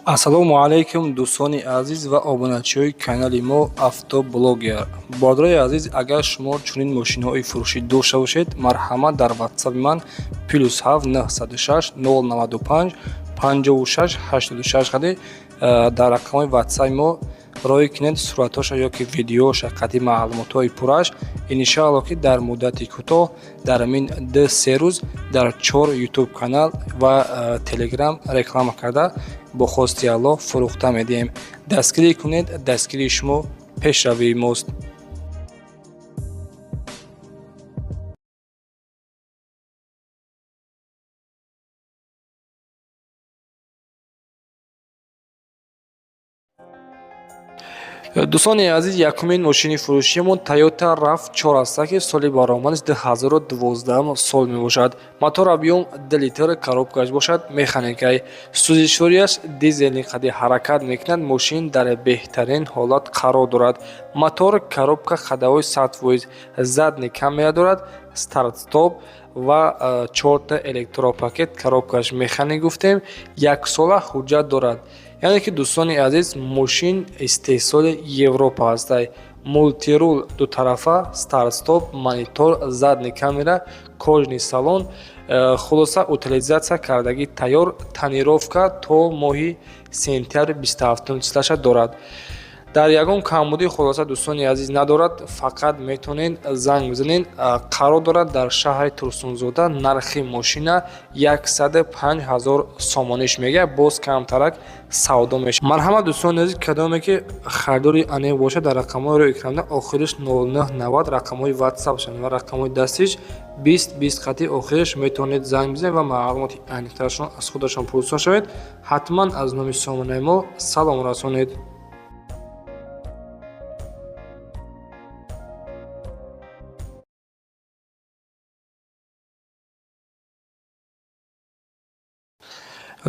Ассалому алайкум, дӯстони азиз ва обуначиҳои канали мо «Автоблогер». Бародарои азиз, агар шумо чунин мошинҳои фурӯшӣ дошта бошед, марҳамат, дар ватсапи ман +7 906 095 56 86 қади дар рақамҳои ватсапи мо роҳӣ кунед суратҳоша ё ки видеоша қади маълумотҳои пурраш. Иншоалло, ки дар муддати кӯтоҳ, дар ҳамин 2-3 рӯз, дар чор ютуб канал ва телеграм реклама карда, бо хости Аллоҳ фурӯхта медиҳем. Дастгирӣ кунед, дастгирии шумо пешравии мост. Дӯстони азиз, якумин мошини фурӯшиамон Toyota RAV4 аст, ки соли баромадаш 2012 сол мебошад. Мотор объём 2 литр, коробкаш бошад механикай, сӯзишвориаш дизели қади ҳаракат мекунад. Мошин дар беҳтарин ҳолат қарор дорад. Мотор, коробка ходовой 100%, задний камера дорад, старт-стоп ва чорта электропакет. Коробкаш механик гуфтем, яксола ҳуҷҷат дорад. Яъне ки, дӯстони азиз, мошин истеҳсоли Европа ҳастай. Мультирул дутарафа, старт-стоп, монитор, задний камера, кожаный салон. Хулоса, утилизация кардагӣ тайёр, тонировка то моҳи сентябри 27 числаша дорад. Дар ягон камбудӣ, хулоса, дӯстони азиз, надорад. Фақат метавонед занг бизанед. Қарор дорад дар шаҳри Турсунзода. Нархи мошина 105 000 сомониш мегӯяд, боз камтарак савдо мешавад. Марҳамат, дӯстони азиз, кадоме ки харидори аниқ бошад, дар рақамҳои рӯи экранда охириш 0990 рақамҳои ватсапшан ва рақамҳои дастиш 20 20 хати охириш метавонед занг бизанед ва маълумоти аниқтарашон аз худашон пурсон шавед. Ҳатман аз номи сомонаи мо салом расонед.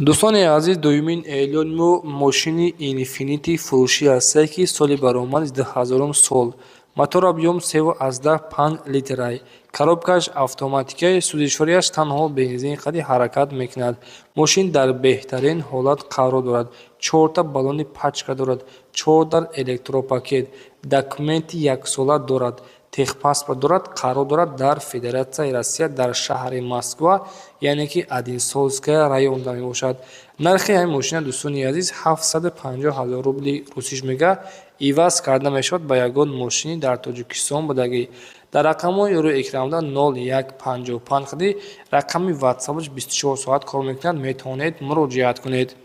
Дӯстони азиз, дуюмин эълони мо мошини Инфинити фурӯшӣ ҳастае, ки соли баромади 2000 сол, мотор объём 3,5 литрай, коробкаш автоматикаи, сӯзишвориаш танҳо бензин қади ҳаракат мекунад. Мошин дар беҳтарин ҳолат қарор дорад. Чорта баллони пачка дорад, чордар электропакет, документи яксола дорад, техпаспорт дорад. Қарор дорад дар Федератсияи Россия, дар шаҳри Москва, яъне ки Одинцовская районда мебошад. Нархи ҳамин мошина, дӯстони азиз, 750 000 рубли русиш мега, иваз карда мешавад ба ягон мошини дар Тоҷикистон будагӣ. Дар рақамҳои рӯи экранда 0155 қади рақами ватсапаш 24 соат кор мекунад, метавонед муроҷиат кунед.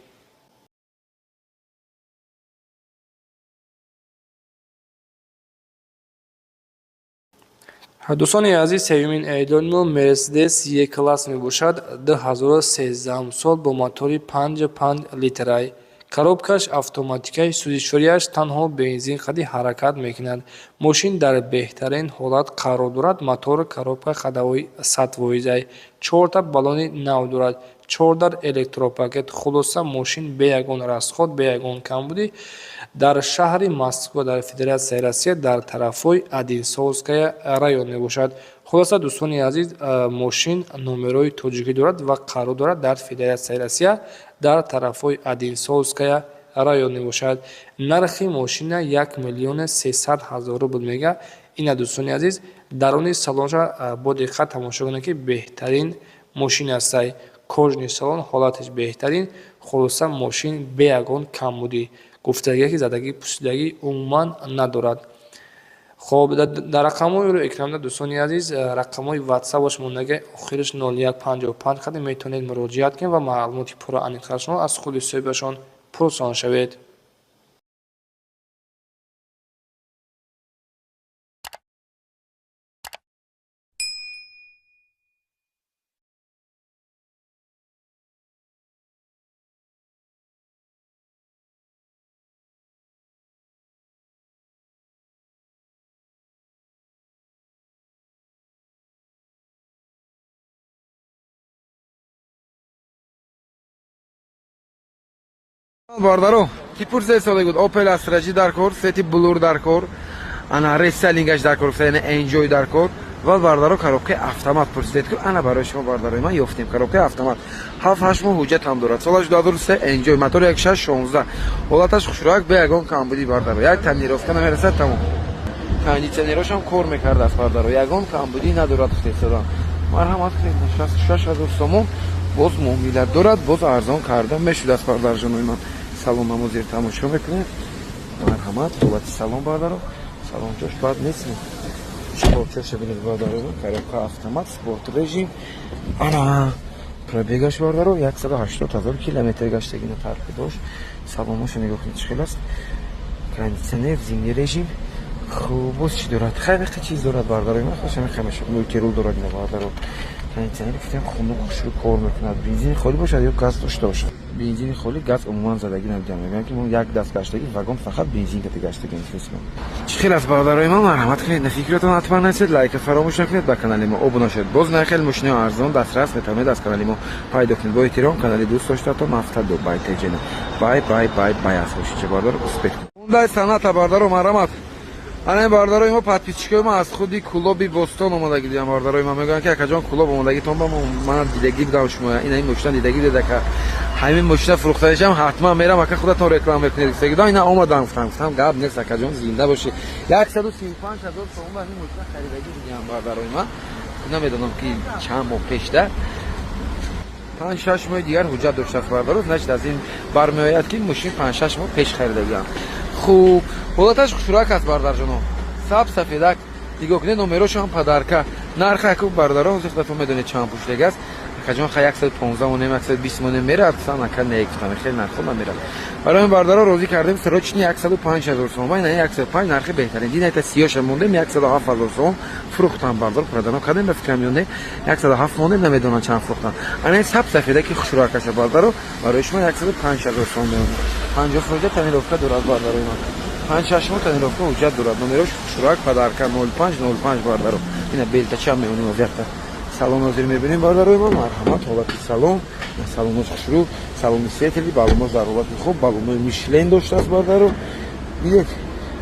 Дӯстони азиз, сеюмин эълони мо Мерседес Е класс мебошад, 2013 сол, бо мотори 5,5 литрай, коробкаш автоматикаи, сӯзишвориаш танҳо бензин қади ҳаракат мекунад. Мошин дар беҳтарин ҳолат қарор дорад. Мотор, коробка ходовой 100%, чорта баллони нав дорад, чордар электропакет. Хулоса, мошин бе ягон расход, бе ягон камбудӣ, дар шаҳри Москва, дар Федератсияи Россия, дар тарафҳои Одинцовская район мебошад. Хулоса, дӯстони азиз, мошин номерои тоҷикӣ дорад ва қарор дорад дар Федератсияи Россия, дар тарафҳои Одинцовская район мебошад. Нархи мошина 1 300 000 рубл мега. Ина, дӯстони азиз, даруни салонша бо диққат тамошо кунед, ки беҳтарин мошин ҳастай. Кожаный салон, ҳолаташ беҳтарин. Хулоса, мошин бе ягон камбудӣ, гуфтагие ки задагӣ, пусидагӣ умуман надорад. Хоб, дар рақамҳои рӯи экранда, дӯстони азиз, рақамҳои ватсапаш мондаги охириш 0155 қади метавонед муроҷиат кунед ва маълумоти пурра аниқтарашонро аз худи соҳибашон пурсон шавед. Бародаро, ки пурсед сода буд, Opel Astra J дар кор, цвети Blue дар кор, ана рестайлингаш дар кор, яъне Enjoy дар кор. Ва, бардаро, коробкаи автомат пурсидед ку, ана барои шумо, бардарои ман, ёфтем коробкаи автомат. 7-8 моҳ ҳуҷҷат ҳам дорад. Солаш 2003, Энҷой, мотор 1616, ҳолаташ хушрак, бе ягон камбудӣ, бардаро. Як тонировка намерасад, тамом. Кондитсионерошам кор мекардааст, бардаро, ягон камбудӣ надорад. Хутесадан, марҳамат кунед, 66 000 сомон, боз муомила дорад, боз арзон карда мешудааст, бардарҷонои ман. Салон зер тамошо мекунед, марҳамат, ҳолати салон, бардаро, салонҷош бад нест. Спортчаша бинед, бардаро, коробка автомат, спорт режим. Ана пробегаш, бардаро, 180 000 километр гаштагина. Торпедош, салоноша нигоҳ кунед, чӣ хел аст. Кондитсионер, зимний режим. Хуб, боз чӣ дорад? Хеле чиз дорад, бардаро, ман хошам хамеша мультирул дорад ина, бардаро. Кондитсионер гуфтем, хунук, хушрӯ кор мекунад. Бензини холӣ бошад ё газ дошта бошад? Бензини холӣ, газ умуман задагӣ набудам. Мегӯям, ки мо як даст гаштагӣ, вагон фақат бензин кати гаштагӣ. Чӣ хел аст, бародарои ман? Марҳамат кунед, фикратон ҳатман насед, лайка фаромӯш накунед, ба канали мо обуна шавед. Боз нахел мошинаи арзон дастрас метавонед аз канали мо пайдо кунед. Бо эҳтиром, канали дӯст доштатон Мафта Дубай Теҷена. Бай, бай, бай, бай. Аст бошед, бардаро, успех. Хундай Соната, бардаро, марҳамат. Ана бардарои мо, подписчикои мо аз худи Кулоби Бостон омадагӣ дидам. Бардарои ма мегӯянд, ки акаҷон, Кулоб омадагитон ба ман дидагӣ будам шумо, ина ин мошина дидагӣ будед, ака, ҳамин мошина фурӯхтанишам ҳатман мерам, ака, худатон реклама мекунед гуфтагидон. Ина омадам, гуфтам, гап нест, акаҷон, зинда бошӣ. 135 000 сомон ба ҳамин мошина харидагӣ будиам, бардарои ман. Намедонам, ки чанд моҳ пешда, 5-6 моҳи дигар ҳуҷҷат доштааст, бардаро. Значит, аз ин бармеояд, ки мошин 5-6 моҳ пеш харидагиам. Хуб, ҳолаташ хушрак аст, бардарҷоно, саб сафедак нигоҳ кунед, номерошам подарка. Нарха яку, бардаро, ҳозир худатон медонед чанд пуштаг аст. Акаҷон, ха, 115 монем, 120 монем мерад сан, ака, не, гуфтам, хеле нархо намерад. Барои бардаро розӣ кардем, срочный 105 000 сомон, ина 105 нархи беҳтарин. Динайта сиёша мондем, 107 000 сомон фурӯхтам, бардаро, продано кардем. Ба фикрам, ё не, 107 мондем, намедонам чанд фурӯхтам. Ана саб сафеда, ки хушрӯакаша, бардаро, барои шумо 105 000 сомон меонад. 50% тонировка дорад, бардарои ман, 5-6 моҳ тонировка ҳуҷҷат дорад. Номерош хушрӯак, подарка, 05 05, бардаро. Ина белтача меонем озиятта. Салон ҳозир мебинем, бардарои ман, марҳамат, ҳолати салон, салонош хушрӯ, салони светлый, балонош дар ҳолати хуб, балонои Мишлен доштааст, бардаро, дидед,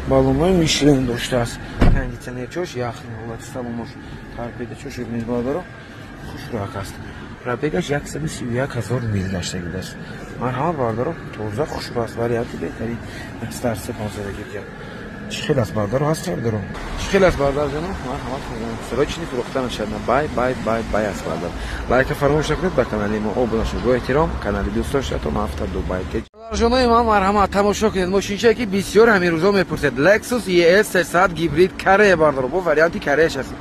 балонои Мишлен доштааст. Кондитсионерчош яхни, ҳолати салонош, торпедачош бибинед, бардаро, хушрӯак аст. Пробегаш 131 000 мил гаштагидааст. Марҳамат, бардаро, тоза, хушрӯ аст, варианти беҳтарин. Старсе понзадагирҷа чӣ хел аст, бардаро, ҳаст, бардаро, чӣ хел аст, бардарҷоно? Марҳамат, срочный фурӯхта нашад. Бай, бай, бай, бай аст, бардар. Лайка фаромӯш накунед, ба канали мо обуна шавед. Бо эҳтиром, канали дӯст доштатон Ҳафта Дубай. Бардарҷонои ман, марҳамат, тамошо кунед мошинчае, ки бисёр ҳамин рӯзо мепурсед: Lexus ES 300 гибрид Корея, бардаро, бо варианти Кореяш аст.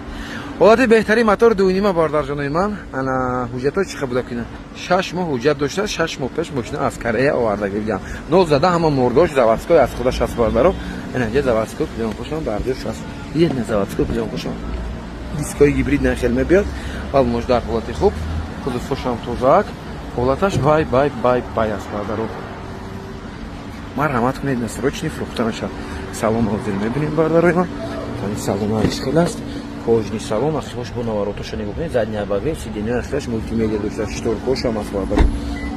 Ҳолати беҳтарин, мотор дунима, бардарҷонои ман. Ана ҳуҷҷатҳо чӣ хел буда кина? 6 моҳ ҳуҷҷат дошта, 6 моҳ пеш мошина аз Корея оварда гирдам. Нол зада, ҳама мордош заводской аз худаш аст, бардаро. Инаҷа заводской плёнкошон дар ҷош аст, ена заводской плёнкошон, дискои гибрид нахел мебиёд. Балмош дар ҳолати хуб, кузовҳошам тозаак, ҳолаташ бай, бай, бай, бай аст, бардаро. Марҳамат кунед, на срочный фурӯхта нашад. Салон ҳозир мебинем, бардарои ман, салон ҳариш хел аст, кожаный салон, ахирош бо наворотоша нигоҳ кунед, задний обогрев сиденья, ахираш мултимедиа дошта, шторкошам аст, бардаро,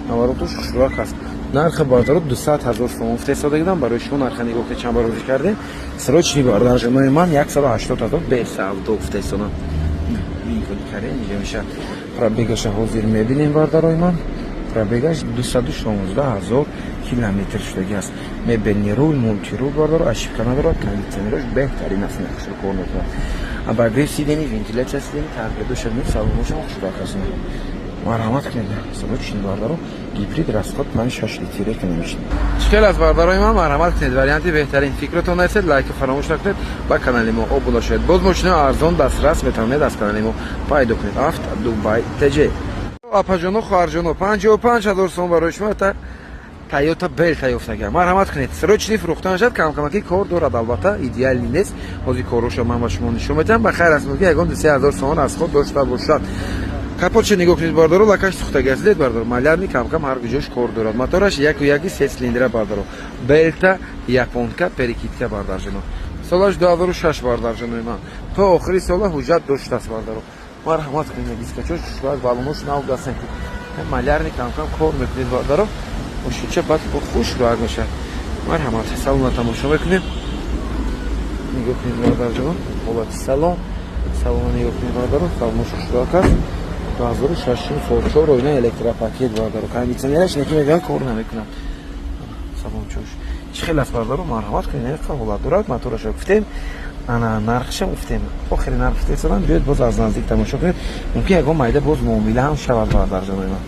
наворотош хушрӯак аст. Нархи, бардаро, 200 000 сомон фтесодагидам барои шумо. Нарха нигоҳ кунед, чанд бар розӣ кардем. Срочный, бардарҷонои ман, 180 000 бесавдо фтесодам. Инҷа меша пробегаша ҳозир мебинем, бардарои ман. Пробегаш 216 000 километр шудагӣ аст. Мебельный руль, мультируль, бардаро, ошибка надорад, кондитсионерош беҳтарин аст, хушрӯ кор мекунад, обогрев сидений, вентиляция сидений, торпедоша, салоношам хушрӯак аст. Марҳамат кунед, срочный, бардаро, гибрид, расход 5-6 литре кунем. Чӣ хел аст, бардарои ман? Марҳамат кунед, варианти беҳтарин. Фикротон нарасед, лайка фаромӯш накунед, ба канали мо обуна шавед. Боз мошинаи арзон дастрас метавонед аз канали мо пайдо кунед. Афт Дубай ТЖ. Апаҷоно, хоҳарҷоно, 55 000 сом барои шумо та Тойота Белта ёфтага. Марҳамат кунед, срочный фурӯхта нашад. Камкамаки кор дорад, албатта, идеальный нест. Ҳозир корҳоша ман ба шумо нишон медиҳам. Ба хайр аст, ки ягон 2-3 ҳазор сомон аз худ дошта бошад. Капотша нигоҳ кунед, бардаро, лакаш сӯхтаги аст, дед, бардаро, малярный, камкам ҳар куҷош кор дорад. Мотораш яку яки се цилиндра, бардаро, Белта, японка, перекидка, бардарҷоно. Солаш 2006, бардарҷонои ман, то охири сола ҳуҷҷат доштааст, бардаро. Марҳамат кунед, дискачош балонош нав дастан, малярный, камкам кор мекунед, бардаро, мошинча баъд хуш роак мешавад. Марҳамат, салона тамошо мекунем, нигоҳ кунед, бардарҷон, ҳолати салон. Салона нигоҳ кунед, бародаро, салонош хушрӯяк аст. 2006 сол, чор оина, электропакет, бародаро. Кондитсионераш неки мегӯянд, кор намекунад. Салончош чӣ хел аст, бародаро? Марҳамат кунед, ҳолат дорад. Моторашо гуфтем, ана нархшам гуфтем, охири нарх гуфтесадам. Биёед, боз аз наздик тамошо кунед, мумкин ягон майда боз муомила ҳам шавад, бародарҷонои ман.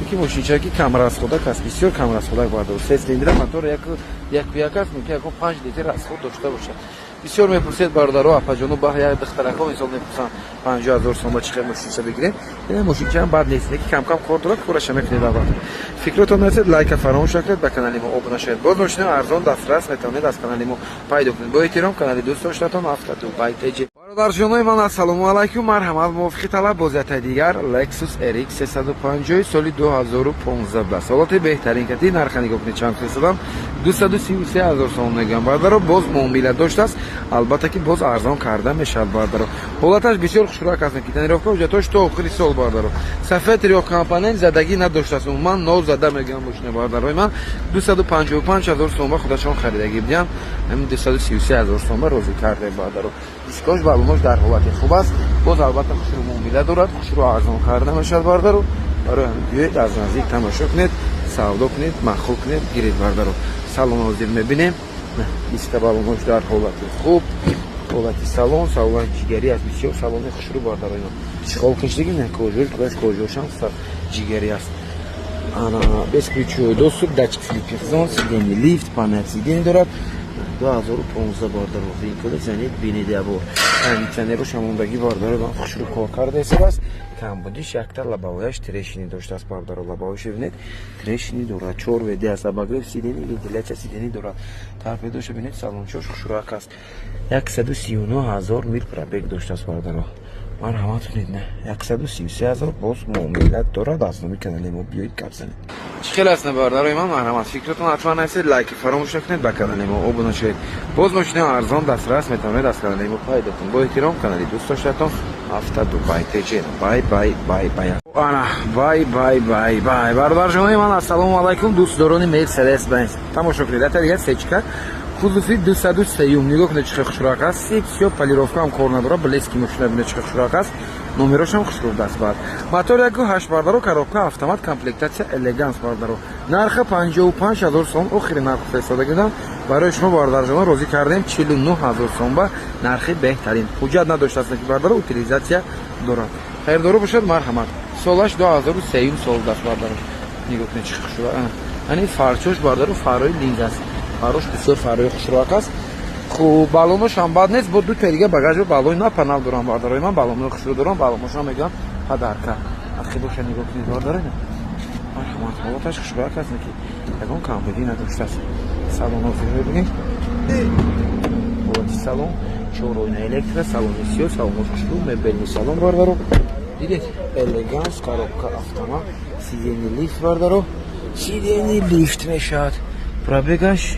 Ки мошинчаки камрасходак аст, бисёр камрасходак, бародаро. Се цилиндра, мотор яку як аст, мумкин ягон 5 литр расход дошта бошад. Бисёр мепурсед, бародаро, апаҷону, ба як духтарако мисол мепурсанд: 50 000 сом ба чӣ хел мошинча бигирем? Ина мошинчаам бад нест, леки камкам кор дорад, кораша мекунед албатта. Фикротон нарасед, лайка фаромӯш накунед, ба канали мо обуна шавед. Боз мошинаи арзон дастрас метавонед аз канали мо пайдо кунед. Бо эҳтиром, канали дӯст доштатон Автодубай ТЖ. Бародарҷонои ман, ассалому алайкум. Марҳамат, мувофиқи талаб боз яктаи дигар Lexus RX 350 соли 2015, ҳолати беҳтарин кати. Нарха нигоҳ кунед, чанд фисадам, 233 ҳазор сомон мегӯям, бардаро. Боз муомила доштааст, албатта ки боз арзон карда мешавад, бардаро. Ҳолаташ бисёр хушрӯяк аст, ки тонировка, ҳуҷҷатош то охири сол, бардаро. Сафед трёхкомпонент, задагӣ надоштааст, умуман нол зада мегӯям мошина, бардарои ман. 255 ҳазор сомон худашон харидагӣ будиям, ҳамин 233 ҳазор сомон розӣ кардем, бардаро. Дискош, баллонош дар ҳолати хуб аст. Боз албатта хушрӯ муомила дорад, хушрӯ арзон карда мешавад, бардаро. Барои ҳамин биёед, аз наздик тамошо кунед, савдо кунед, маъқул кунед, гиред, бардаро. Салон ҳозир мебинем, диска, баллонош дар ҳолати хуб, ҳолати салон, салони ҷигарӣ аст, бисёр салони хушрӯ, бардаро. Ино чиқол кашидагӣ не, кожош, кудаш кожошам ҷигарӣ аст. Ана бесключевой доступ, датчик слепых зон, сиденье лифт, память сиденье дорад. 2015, бардаро, винкода занед, бинед ябор. Кондитсионерош ҳамондагӣ, бардаро, хушрӯ кор карда истодааст. Камбудиш якта лобовояш трещина доштааст, бардаро. Лобовояш бинед, трещина дорад. Чор веди аст, обогрев сиденье, вентиляция сиденье дорад. Торпедоша бинед, салончош хушрӯяк аст. 139 000 мил пробег доштааст, бардаро. Марҳамат кунед, на 133 000, боз муомила дорад. Аз номи канали мо биёед, гап занед. Чӣ хел аст, бародарои ман? Марҳамат, фикратон ҳатман нависед, лайки фаромӯш накунед, ба канали мо обуна шавед. Боз мошинаи арзон дастрас метавонед аз канали мо пайдо кунед. Бо эҳтиром, канали дӯст доштатон Автодубай ТЖ. Бай, бай, бай, бай, ана бай, бай, бай, бай. Бародарҷонои ман, ассалому алайкум. Дӯстдорони Мерседес Бенз, тамошо кунед, ата дигар сечка, кузови 203-юм. Нигоҳ кунед, чӣ хел хушрӯяк аст. Сип полировка ҳам кор надорад, блески мошина бинед, чӣ хел хушрӯяк аст. Номерошам хушрӯ даст баъд. Мотор 1,8, бардаро, коробка автомат, комплектация элеганс, бардаро. Нарха 55 ҳазор сом, охири нарх фиристода гирдам барои шумо, бародарҷонон, розӣ кардем 49 ҳазор сом ба нархи беҳтарин. Ҳуҷҷат надоштааст ки, бардаро, утилизация дорад. Хайрдору бошад, марҳамат. Солаш 2003 сол даст, бардаро. Нигоҳ кунед, чӣ хушрӯ. Ани фарчош, бардаро, фарои линз аст. Фарош бисёр фарои хушрӯак аст. Хуб, баллонош ҳам бад нест. Бо ду терига багажо баллони на панал дорам, бардарои ман, баллонои хушрӯ дорам, баллоношам мегӯям подарка. Ахибоша нигоҳ кунед, бардарои. Марҳамат, ҳолаташ хушрӯак аст, ки ягон камбудӣ надоштааст. Салон ҳозир мебинед, ҳолати салон, чор оина электро, салони сиёҳ, салонош хушрӯ, мебельный салон, бардаро. Дидед, элеганс, коробка автомат, сиденье лифт, бардаро, сиденье лифт мешавад. Пробегаш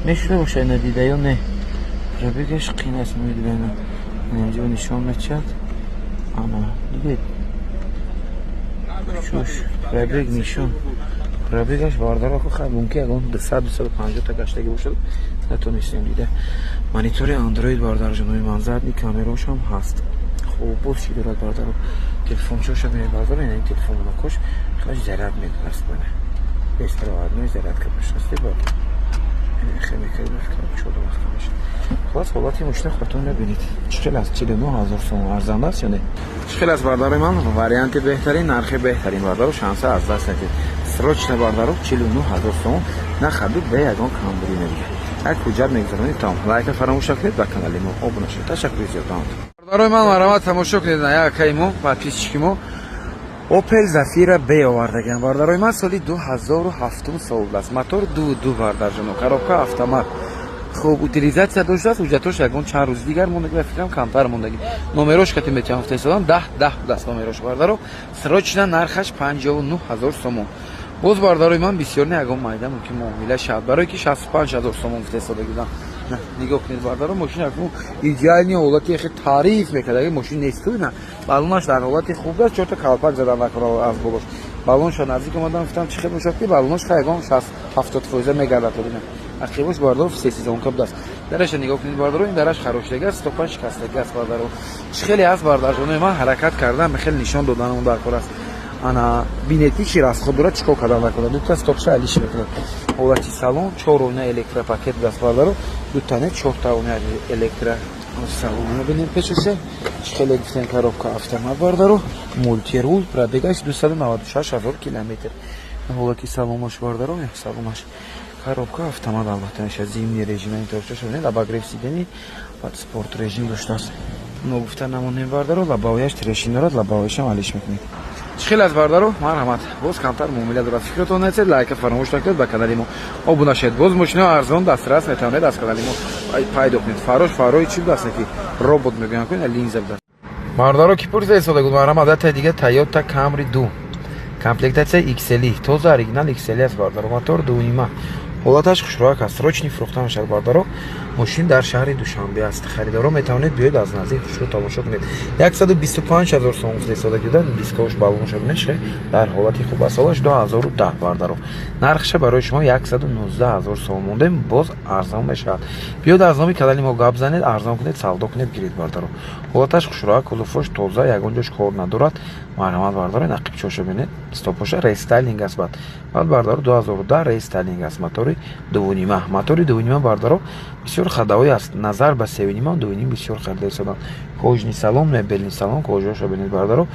мешуда бошад, надида ё не, пробегаш қин аст, мебинам, инҷо нишон мечад. Ана дидед, чуш пробег нишон, пробегаш, бардаро, хай, мумкин ягон 200, 250 та гаштагӣ бошад, натонистем дида. Монитори андроид, бардарҷонои ман, задний камерошам ҳаст. Хуб, боз чӣ дорад, бардаро? Телефончоша бинед, бардаро. Ина ин телефонмонакош хелаш заряд медодаст, бана беспроводной зарядка бошасти, бардар. Хулас, ҳолати мошина худатон мебинед, чӣ хел аст. 49 000 сом арзанда аст ё не? Чӣ хел аст, бардарои ман? Варианти беҳтарин, нархи беҳтарин, бардаро, шанса аз даст надиҳед. Срочно, бардаро, 49 000 сом нахаду, бе ягон камбудӣ мегирад, як ҳуҷҷат мегузаронед, тамом. Лайка фаромӯш накунед, ба канали мо обуна шавед. Ташаккури зиёд. Бародарои ман, марҳамат, тамошо кунед, якаи мо, подписчики мо Опел Зафира Б овардагиам, бародарои ман. Соли 2007 сол аст, мотор 2,2, бардарҷоно, коробка автомат. Хуб, утилизация доштааст, ҳуҷҷатош ягон чанд рӯзи дигар мондагӣ, ба фикрам, камтар мондагӣ. Номерош кати метиҳам, гуфтаистодам, 10 10 будааст номерош, бардаро. Срочно, нархаш 59 000 сомон. Боз, бардарои ман, бисёр не, ягон майда мумкин муомила шавад, барое ки 65 000 сомон гуфтаистода будам. Нигоҳ кунед, бардаро, мошин акнун идеальный ҳолати, хе таъриф мекард, аги мошин несту. На, баллонаш дар ҳолати хуб аст, чорта калпак задан накора аз болош. Баллонша наздик омадан, гуфтам, чӣ хел бошад, ки баллонош ха ягон 60-70 фоиза мегардад. Бина. Ақибош, бардаро, всесезонка будааст. Дараша нигоҳ кунед, бардаро, ин дараш хароштага аст, стопа шикастага аст, бардаро. Чӣ хеле аст, бардарҷонои ман, ҳаракат кардан, хеле нишон доданамон дар кор аст. Ана бинед, ки чӣ расход дорад, чӣ кор кардан дар кор. Дута стопша алиш мекунад. Ҳолати салон, чор ойна электропакет будааст, бардаро, дута не, чорта ойна электро. Салон бинем, пешаша чӣ хеле гуфтем, коробка автомат, бардаро, мультируль, пробегаш 296 ҳазор километр. Ҳолати салонаш, бардаро, салонаш коробка автомат, албатта, мешавад зимний режим, инторчаша бинед, обогрев сидений, баъд спорт режим доштааст. Ногуфта намонем, бардаро, лобовояш трещин дорад, лобовояшам алиш мекунед. Чӣ хел аст, бардаро? Марҳамат, боз камтар муомила дорад. Фикротон несед, лайка фаромӯш накунед, ба канали мо обуна шавед. Боз мошинаи арзон дастрас метавонед аз канали мо пайдо кунед. Фарош, фарои чӣ будааст, ки робот мегӯянд, кунед, линза будааст. Бардаро, ки пурсида истода буд, марҳамат, дата дига Тойота Камри 2, комплектация XL, тоза оригинал XL аст, бардаро, мотор 2.5, ҳолаташ хушроак аст, срочный фурӯхта мешавад, бардаро. Мошин дар шаҳри Душанбе аст. Харидоро метавонед биёед, аз наздик хушрӯ тамошо кунед. 125 ҳазор сом гуфта истода гида. Дискош, баллонша бинед, дар ҳолати хуб аст. Солаш 2010, бардаро. Нархша барои шумо 119 ҳазор сом мондем, боз арзон мешавад. Биёд, аз номи канали мо гап занед, арзон кунед, савдо кунед, гиред, бардаро. Ҳолаташ хушроак, кузовош тоза, ягон ҷош кор надорад. Марҳамат, бардаро, нақибчоша бинед, стопоша рестайлинг аст. Баъд, бардаро, 2010 рестайлинг аст, мотори 2.5. Мотори 2.5, бардаро, бисёр ходовой аст, назар ба 3.5, 2.5 бисёр харида истоданд. Кожаный салон, мебельный салон, кожаоша бинед, бардаро,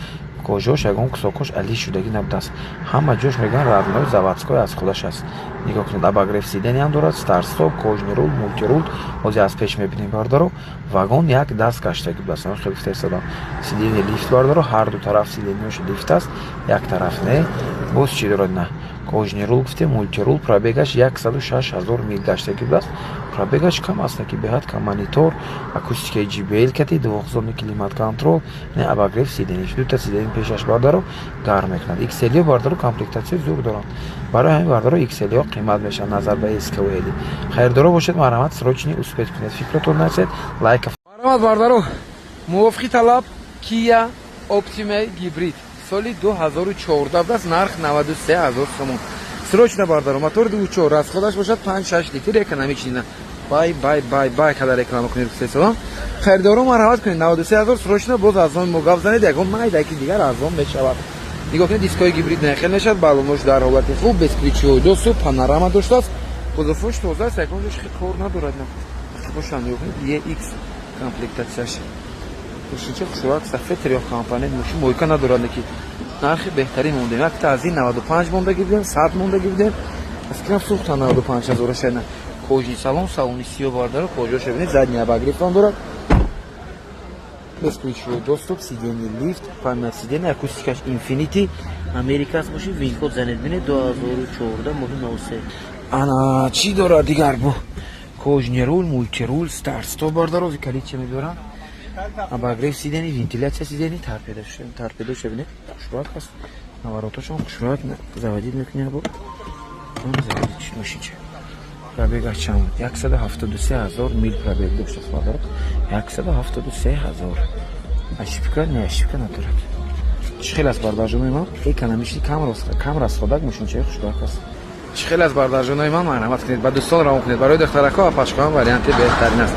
кожаош ягон кусокош али шудагӣ набудааст, ҳама ҷош мегӯянд родной, заводской аз худаш аст. Нигоҳ кунед, обогрев сидения ҳам дорад, старт-стоп, кожаный руль, мультируль. Ҳозир аз пеш мебинем, бардаро, вагон як даст гаштагӣ будааст, хеле гуфта истодам. Сидения лифт, бардаро, ҳар ду тараф сиденияш лифт аст, як тараф не. Боз чӣ дорад? На, кожаный руль гуфтем, мультируль, пробегаш 106 ҳазор мил гаштагӣ будааст. Пробегаш кам аст, ки беҳад кам. Монитор, акустикаи JBL кати, двухзонный климат контроль, не, обогрев сидениш, дута сидени пешаш, бардаро, гарм мекунад. XL, бардаро, комплектация зур доранд, барои ҳамин, бардаро, XL қимат мешавад назар ба SK ва L. Харидоро бошед, марҳамат, срочный успеть кунед. Фикротон насед, лайка. Марҳамат, бардаро, мувофиқи талаб Kia Optima гибрид соли 2014 будааст, нарх 93 ҳазор сомон. Срочно, бардаро, мотор 2.4, расходаш бошад 5-6 литр, экономичный. Бай бай бай бай, када реклама кунед, гуфтесалом. Харидоро, марҳамат кунед, 93 ҳазор, срочно. Боз аз он мо гап занед, ягон майдаки дигар арзон мешавад. Нигоҳ кунед, дискои гибрид нахел мешавад, баллонош дар ҳолати хуб, бесключевой доступ, панорама доштааст, кузовош тоза аст, ягон ҷош кор надорад. Бошанд, нигоҳ кунед, EX комплектацияш, мошинча хушрӯак, сафед, трёхкомпонент мошин, мойка надорад, ки нархи беҳтарин мондем. Якта аз ин 95 мондагӣ будем, 100 мондагӣ будем, аз кирам сӯхта 95 ҳазора шайна. Кожаный салон, салони сиё, бардара, кожаша бинед, задний обогрев дорад, бесключевой доступ, сиденье лифт, память сиденье, акустикаш Infinity, Америка аст боши, вин-код занед, бинед, 2014, моҳи 03. Ана чӣ дорад дигар? Бо кожаный руль, мультируль, старт стоп, бардарози калитча мебарам, обогрев сидений, вентиляция сидений, торпедо, торпедо бинед, хушрӯак аст, наворотошон хушрӯак. Заводить мекунӣ, бо заводить. Мошинча пробегаш чанд буд? 173 ҳазор мил пробег доштааст, бардаро, 173 ҳазор. Ошибка не, ошибка надорад. Чӣ хел аст, бардарҷонои ман? Экономичный, кам расходак, мошинчаи хушрӯак аст. Чӣ хел аст, бардарҷонои ман? Марҳамат кунед, ба дӯстон равон кунед. Барои духтарако ва пашкоам варианти беҳтарин аст.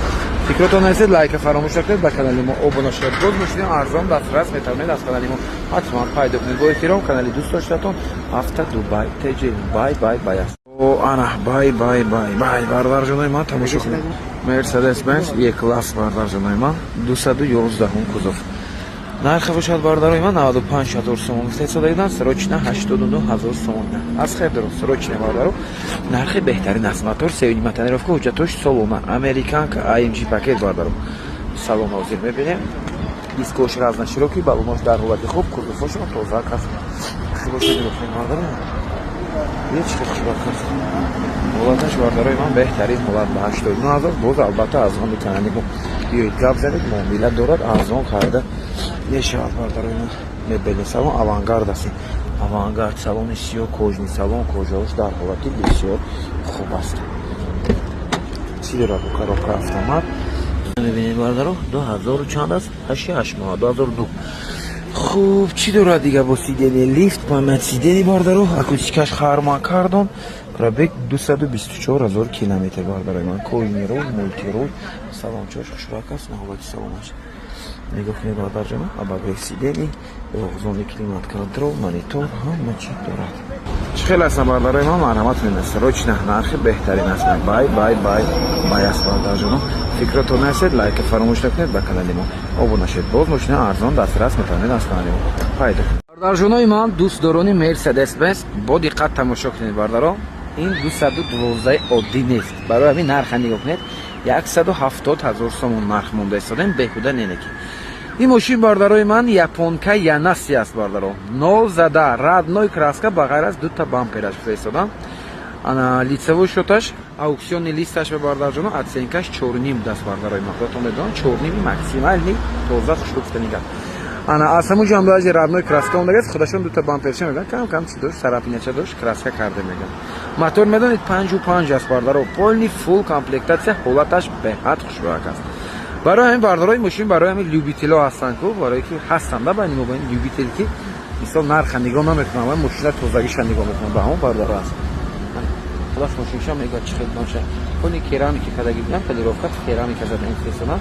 Фикротон нарасед, лайка фаромӯш накунед, ба канали мо обуна шавед. Боз мошини арзон дастрас метавонед аз канали мо ҳатман пайдо кунед. Бо эҳтиром, канали дӯст доштатон Авто Дубай ТЖ. Бай бай бай аст. О, ана бай бай бай бай, бардарҷонои ман, тамошо кунед, Мерседес Бенз Е класс, бардарҷонои ман, 211-ум кузов. Нархи бошад, бардарои ман, 95 ҳазор сомон гуфта, срочно 89 ҳазор сомон аз хайр дорам. Срочно, бардаро, нархи беҳтарин аст. Мотор 3.5, тонировка, ҳуҷҷатош солона, американка, AMG пакет, бардаро. Салон ҳозир мебинем, дискош разноширокий, баллонош дар ҳолати хуб, кузовошон тоза аст. Боша, бардаро, ҳеч хел хушрак аст ҳолаташ, бардарои ман, беҳтарин ҳолат. Ба 89 ҳазор, боз албатта аз он метавонед биёед, гап занед, муомила дорад, арзон карда мешавад, бардарои ман. Мебельный салон, авангард аст, авангард, салони сиё, кожаный салон, кожаош дар ҳолати бисёр хуб аст. Чӣ дорад? Коробка автомат. Мебинед, бардаро, 2000 чанд аст, ҳашти ҳашт моҳ, 2002. Хуб, чӣ дорад дига? Бо сиденье лифт, память сидений, бардаро, акустикаш Харман Кардон, пробег 224 ҳазор километр, бардарои ман, кожаный руль, мультируль, салончош хушрак аст. На, ҳолати салонаш нигоҳ кунед, бардарҷона. Обогрев сидений, зони климат контроль, монитор, ҳама чӣ дорад. Чӣ хел ҳастам, бардарои ман? Марҳамат кунед, срочно, нархи беҳтарин аст. Бай, бай, бай, бай аст, бардарҷоно. Фикротон нестед, лайка фаромӯш накунед, ба канали мо обуна шед. Боз мошина арзон дастрас метавонед аз канали мо пайдо кунед. Бардарҷонои ман, дӯстдорони Мерседес Бенз, бо диққат тамошо кунед, бардаро. Ин 212 оддӣ нест. Барои ҳамин нарха нигоҳ кунед, 170 ҳазор сомон нарх монда истодем, беҳуда неки. Ин мошин, бардарои ман, японка Янаси аст, бардаро, нол зада, родной краска, ба ғайр аз дута бампераш гуфта истодам. Ана лицевой счёташ, аукционный листаш ба, бардарҷоно, оценкаш 4,5 даст, бардарои ман. Худатон медонам, 4,5 максимальный, тоза, хушрӯ гуфтани гап. Ана аз ҳамун ҷо ҳам баъзи родной краска омдагааст. Худашон дута бамперша мегӯянд, кам кам чи дошт, царапинача дошт, краска карда мегӯянд. Мотор медонед, 5,5 аст, бардаро, полный фулл комплектация, ҳолаташ беҳад хушрӯяк аст. Барои ҳамин, бардарои, мошин барои ҳамин любитело ҳастанд ку, барое ки ҳастанд да байни мо байни любитель, ки мисол нарха нигоҳ намекунам ва мошина тозагиша нигоҳ мекунам, ба ҳамон бардаро аст. Худаш мошинша мегӯяд, чӣ хел ноша, полный керамика кадаги будам, полировка, керамика зада инфресона.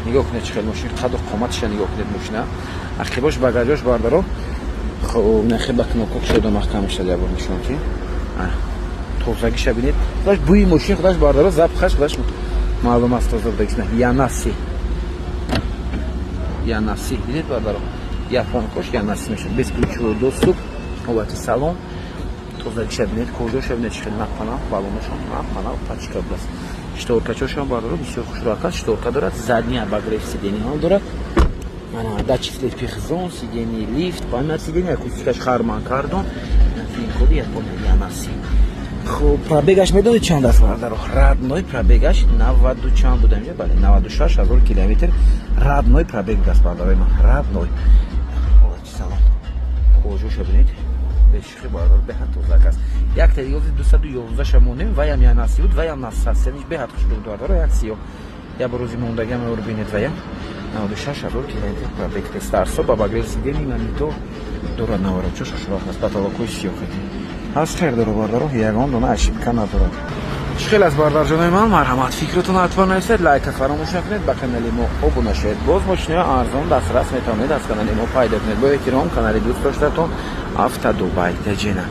Нигоҳ кунед, чӣ хел мошин, қаду қоматиша нигоҳ кунед. Мошина ақибош, багажош, бардаро. Хоб, нахе ба кнопка кушода маҳкам мешад. Ябор нишон ки тозагиша бинед. Худаш бӯи мошин, худаш, бардаро, запахаш худаш маълум аст, тоза будагиш. Янаси, Янаси, дидед, бардаро, японкош Янаси мешад. Бесключевой доступ, ҳолати салон тозагиша бинед, кожаша бинед, чӣ хел напана, балонашон напана, пачка будааст. Шторкачошам, бардаро, бисёр хушрӯак аст, шторка дорад, задний обогрев сидений ҳам дорад. Ана датчик слепых зон, сидений лифт, память сидений, акустикаш Харман Кардон, коди Япония Янаси. Хуб, пробегаш медонед чанд аст, бардаро? Родной пробегаш наваду чанд буда инҷа? Бале, 96 ҳазор километр родной пробег будааст, бардарои ман, родной. Ҳолати салон, кожоша бинед, бешухи, бардаро, беҳад тозак аст. Як тариёзи 211 монем, ваям Янаси буд, ваям насасениш беҳад хушрӯ, бардаро, як сиёҳ я ба рӯзи мондагиам ор бинед. Ваям 96 ҳазор километр пробег, старт-стоп, обогрев сидений, монитор дорад, наворачош хушрӯак аст, потолокҳои сиёҳ ҳаст. Хер доро, бардаро, ягон дона ошибка надорад. Чӣ хел аст, бардарҷонои ман? Марҳамат, фикротон ҳатман нависед, лайка фаромӯш накунед, ба канали мо обуна шавед. Боз мошинаи арзон дастрас метавонед аз канали мо пайдо кунед. Бо эҳтиром, канали дӯст доштатон Автодубай Таҷина.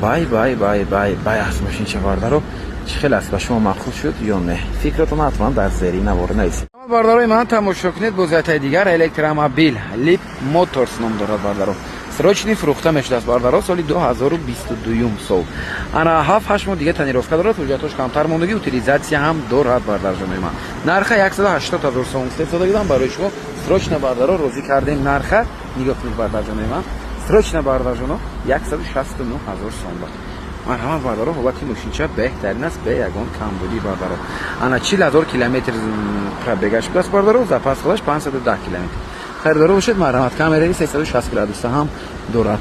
Бай, бай, бай, бай, бай аст мошинча, бардаро. Чӣ хел аст, ба шумо маъқул шуд ё не? Фикротон ҳатман дар зери навор нависед. Бардарои ман, тамошо кунед, бозиятаи дигар электромобил Лип Моторс ном дорад, бардаро, срочный фурӯхта мешудааст, бардаро, соли 2022 сол. Ана 7-8 моҳ дига тонировка дорад, ҳуҷҷатош камтар мондагӣ, утилизация ҳам дорад, бардарҷонои ман. Нарха 180 ҳазор сомон гуфта барои шумо, срочно, бардаро, розӣ кардем. Нарха нигоҳ кунед, бардарҷонои ман, срочно, бардарҷоно, 169 ҳазор сом буд. Марҳамат, бардаро, ҳолати мошинча беҳтарин аст, бе ягон камбудӣ, бардаро. Ана 40 ҳазор километр пробегаш будааст, бардаро, запас ходаш 510 километр. Харидоро бошед, марҳамат. Камераи 360 градуса ҳам дорад.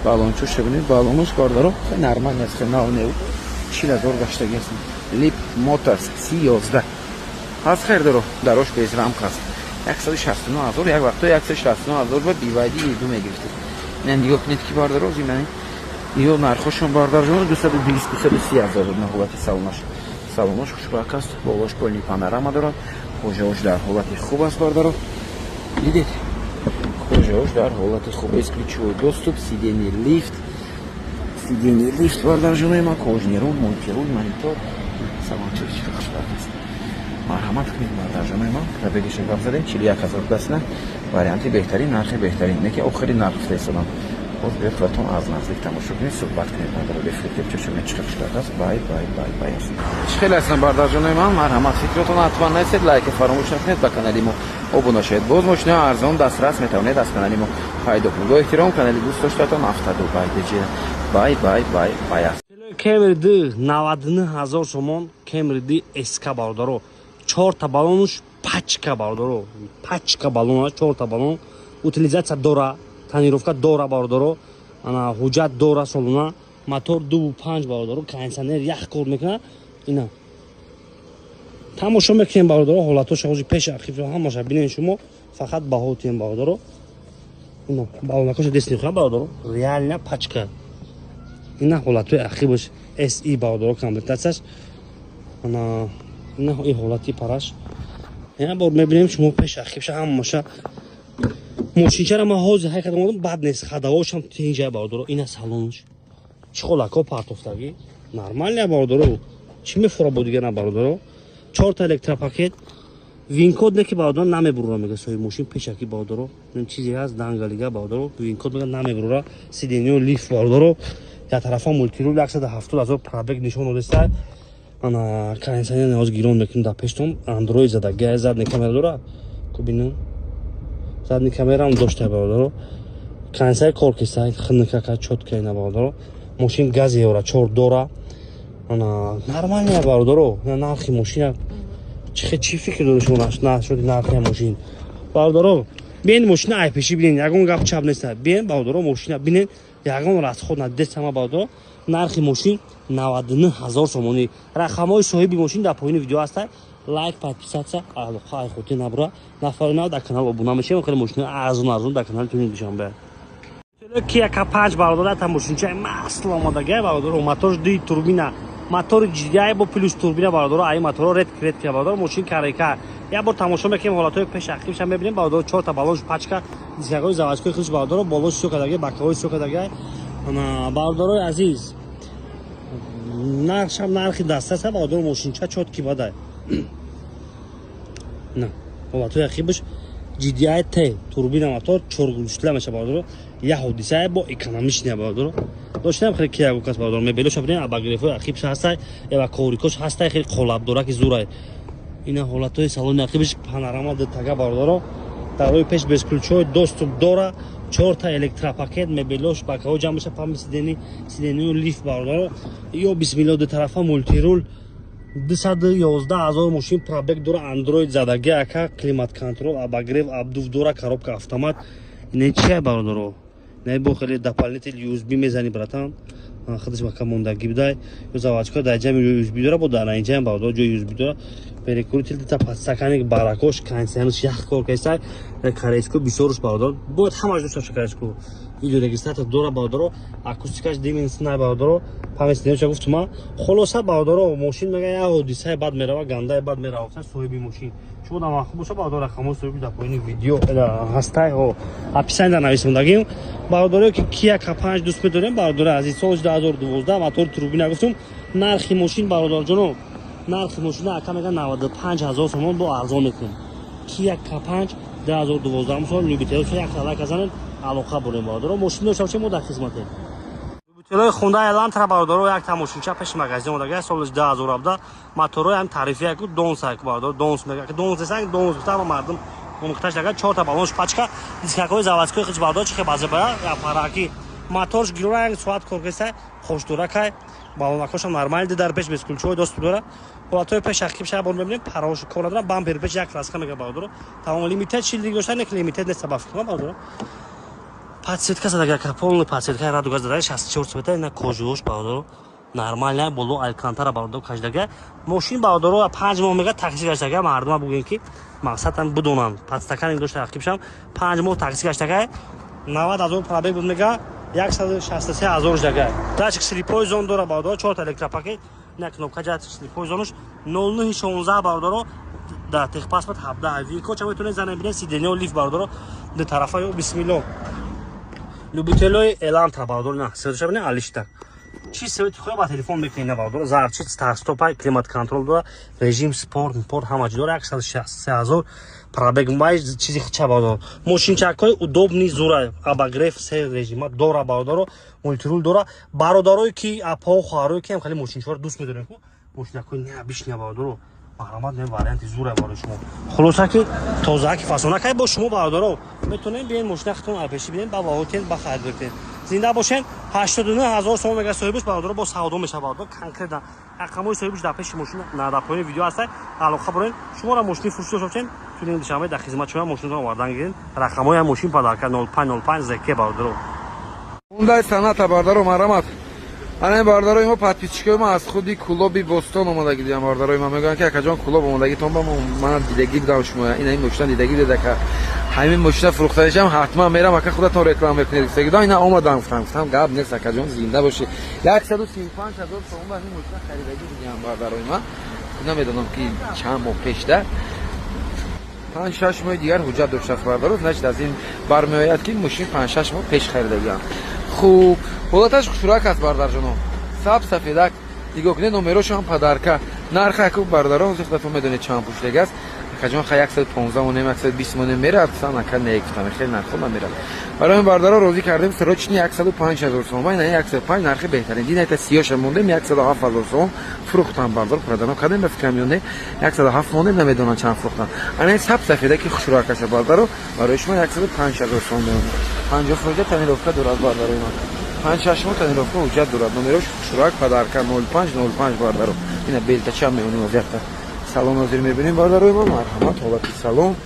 Балончош бинед, балонош, бардаро, нормально аст, нав нев, 40 ҳазор гаштагӣ аст. Лип Моторс Си 11 ҳаст, харидоро, дарош без рамка аст. 169 ҳазор. Як вақто 169 ҳазор ба BYD E2 мегирифтед. Ина нигоҳ кунед ки, бардаро, зимани ё нархошон, бардарҷон, 220, 230 ҳазор. На, ҳолати салонаш, салонош хушбак аст, болош полный панорама дорад, кожаош дар ҳолати хуб аст, бардаро, дидед, кожаош дар ҳолати хуб, бесключевой доступ, сиденье лифт, сиденье лифт, бардарҷонои ман, кожаный руль, мультируль, монитор, салонча чӣ хушбак аст. Марҳамат кунед, бардарҷонои ман. Пробегиша гап задем, 41 ҳазор будааст. На, варианти беҳтарин, нархи беҳтарин, не ки охири нарх гуфта истодам. Боз биёд, худатон аз наздик тамошо кунед, суҳбат кунед, бардаро. Бефикр чӣ хушбак аст. Бай, бай, бай, бай аст. Чӣ хеле ҳастанд, бардарҷонои ман? Марҳамат, фикротон ҳатман нависед, лайка фаромӯш накунед, ба канали мо обуна шавед. Боз мошинаи арзон дастрас метавонед аз канали мо пайдо кунед. Бо эҳтиром, канали дӯст доштатон Автодубай Деҷи. Бай, бай, бай, бай аст. Кемри д 99 ҳазор сомон, Кемри д СК, бародаро, чорта балонуш пачка, бародаро, пачка балон, чорта балон, утилизация дора, тонировка дора, бародаро, ана ҳуҷҷат дора солона, мотор 2,5, бародаро, кондиционер ях кор мекунад. Ина тамошо мекунем, бародаро, ҳолатоша ҳози пеши архив ҳамаша бинен шумо, фақат баҳо тием, бародаро. Ина балонакоша дест нихоям, бародаро, реально пачка. Ина ҳолатҳои ахибаш, SE, бародаро, комплектатсияш. Ана ина и ҳолати параш. Ина бор мебинем шумо пеш ахибша ҳамаша. Мошинчара ман ҳозир ҳай кардам, омадам, бад нест, ходовойшам тинҷа, бародаро. Ина салонш чӣ холако партофтагӣ, нормально, бародаро. Чӣ мефура бо дига на, бародаро? Чорта электропакет, VIN-код не ки, бародаро, намебурура, мега соҳиби мошин пешаки, бародаро. Ин чизе ҳаст, дангалига, бародаро, VIN-код мега, намебурура. Сиденьё лифт, бародаро, як тарафа мультируль, 170 000 пробег нишон додеста. Ана кондиционер ҳоз гирон мекунем дар пештон, андроид зада, гай задний камера дора, кубинам задний камераам дошта, бародаро. Кондиционер кор киста, хнкака чётко. Ина, бародаро, мошин гази евро чор дора. Ана нормально, бародаро. Нархи мошина чӣ фикр дори шумо нашуди нархи мошин, бародаро? Биен, мошина айпеши бинен, ягон гап чап неста. Биен, бародаро, мошина бинен, ягон расход надест ҳама, бародаро. Нархи мошин 99 ҳазор сомонӣ. Рақамҳои соҳиби мошин дар поёни видео ҳаста. Лайк, подписаться, алоқа айхоти набура. Нафари нав дар канал обуна мешавем. Хеле мошина арзон арзон дар канали туни Душанбе. Кия К5, бародаро, та мошинчаи масл омадагай, бародаро. Мотор ди турбина, мотори GDI бо плюс турбина, бародаро. Ай моторо редко редко, бародаро. Мошин карека, як бор тамошо мекунем, ҳолатҳои пеш ақибша мебинем, бародаро. Чорта балонш пачка, дискаҳои заводской худш, бародаро, болош сё кардагай, боковой сё кардагай. Бародарои азиз, нархшам нархи дастаста, бародаро. Мошинча чёткий бадай на. Ҳолатҳои ақибаш GDI T турбина, мотор чоргулшла меша, бародаро. Як ҳодисае бо экономичный, бародаро, доштам хеле кия гукас, бародаро. Мебелоша бинем, обогревҳои ақибш ҳастай ва коврикош ҳастай, хеле қолабдораки зурай. Ина ҳолатҳои салони ақибиш, панорама дтага, бародаро. Дарои пеш бесключевой доступ дора, чорта электропакет, мебелош боковой ҷамъ меша, память сидений, сидению лифт, бародаро. Ё бисмилло, ду тарафа мультируль. 211 000 мошин пробег дора, андроид задаги, ака, климат контроль, обогрев, обдув дора, коробка автомат. Ине чия, бародаро? Не бо хеле дополнитель USB мезани, братан, худаш мака мондагӣ будай. Ё заводской дар ҷами USB дора, бо дар инҷам, бародаро, ҷои USB дора. Перекуритель, дита подстаканник, баракош, кондиционерш ях кор кайсай, корейско бисёруш, бародаро, бояд ҳамаш дошта боша. Корейско видеорегистратор дора, бародаро, акустикаш Деминс най, бародаро, память немша гуфтума. Хулоса, бародаро, мошин мега як ҳодисаи бад мерава, гандаи бад мерава соҳиби мошин. Шумо дар махуб боша, бародаро, рақамҳои соҳиби дар поёни видео ҳастай, ҳо описание дар нависондагим. Бародарое ки Кия К5 дӯст медорем, бародари азиз, соли 2012, мотори турбина гуфтум. Нархи мошин, бародарҷоно, нархи мошина ака мега 95 ҳазор сомон, бо арзон мекунем. Кия К5 2012 сол, любитель як лайк занед, алоқа бурем, бародаро. Мошин дошта бошем, мо дар хизматем. Любителои Хундай Элантра, бародаро, як та мошинча пеши магазин омадага, соли 2017, моторҳои ҳам тарифия ку донс ку, бародаро, донс мега, донс десанг, донс гуфта мардум мухтаҷ дага. Чорта балонш пачка, дискакҳои заводской хич, бародаро, чихе базабая апараки. Моторш гирора, як соат кор кеса, хошдоракай, балонакошам нормально, дар пеш бесключевой доступ дора. Ҳолатҳои пеш ақиб ша бор мебинем, парош кор надора, бампер пеш як краска мега, бародаро. Тамом, лимитед шилдинг дошта, не лимитед нест, ба фикрам, бародаро. Подсветка задага, полный подсветка, радуга задага, 64 цвета. Ина кожуш, бародаро, нормально, боло алькантара, бародаро, кашдага. Мошин, бародаро, 5 моҳ мега такси гаштага. Мардума бугӯем ки мақсадам бидонанд, подстаканник дошта, ақибшам 5 моҳ такси гаштага, 90 000 пробег буд, мега 163 000 ждага. Датчик слепой зон дора, бародаро, чорта электропакет, на кнопка датчик слепой зонуш 0916, бародаро, да техпаспорт 17, VIN-код ча метавонед занед, бинед, сиденьё лифт, бародаро, ду тарафа. Ё бисмилло, любителои Элантра, бародаро, на светоша бинед, алишта чи свети хоя ба телефон мекунед, на, бародаро, зарчи старт-стопай, климат контроль дора, режим спорт, спорт ҳама чи дора, 163 000 пробег май чизи хича, бародаро. Мошинчакҳои удобный зура, обогрев се режима дора, бародаро, мультируль дора. Бародарое ки апао хоҳарое ки ҳам хеле мошинчаҳоро дӯст медорем ку, мошинакҳои необычный, бародаро, марҳамат, не варианти зура барои шумо. Хулоса ки тозааки фасонакай бо шумо, бародаро, метавонем биен, мошина хитон алпеши бинем, ба ваҳотен, ба харид бикунем. Зинда бошен. 89 ҳазор сомон мега соҳибш, бародаро, бо савдо мешава, бародаро. Конкретно рақамҳои соҳибш дар пеши мошина, на дар поёни видео ҳастай, алоқа бурен. Шуморо мошини фурӯшӣ дошта бошен, тунин Душанбе дар хизмат шума, мошинатон овардан гирен. Рақамҳои мошин подарка 0505 зк, бародаро. Хундай Соната, бародаро, марҳамат. Ана бародарои мо, подписчикои мо аз худи клуби Бостон омадагӣ дидам. Бародарои ма мегӯянд, ки акаҷон, клуб омадагитон ба ман дидагӣ будам шумо. Ина ин мошина дидагӣ буд, ака. Ҳамин мошина фурӯхта мешам, ҳатман мерам, ака, худатон реклама мекунед гуфтагидам. Ина омадам, гуфтам гап нест, акаҷон, зинда бошӣ. 135 000 сомон ба ҳамин мошина харидагӣ будиам, бародарои ман. Намедонам, ки чанд моҳ пешда, 5-6 моҳи дигар ҳуҷҷат доштааст, бародаро. Значит, аз ин бармеояд, ки мошин 5-6 моҳ пеш харидагиам. Хуб, ҳолаташ хушрак аст, бародарҷоно, саб сафедак нигоҳ кунед, номерошам подарка. Нарха аку, бародаро, ҳозир худатон медонед чанд пуштаг аст. Акаҷон, ха, 115 монем, 120 монем мерад сан, ака, не, гуфтам, хеле нархо намерад. Барои ин бародаро розӣ кардем срочный 105 000 сомон. Ина 105 нархи беҳтарин. Динайта сиёша мондем, 107 000 сомон фурӯхтам, бардор, продано кардем. Ба фикрам, ё не, 107 мондем, намедонам чанд фурӯхтам. Ана саб сафеда ки хушрӯакаша, бародаро, барои шумо 105 000 сомон меонад. 50% тонировка дорад, бародарои ман. 5-6 моҳ тонировка, ҳуҷҷат дорад, номерош хушрӯак, подарка, 05 05, бародаро. Ина белтача меонем, озиякта салон ҳозир мебинем, бародарои мо. Марҳамат, ҳолати салон,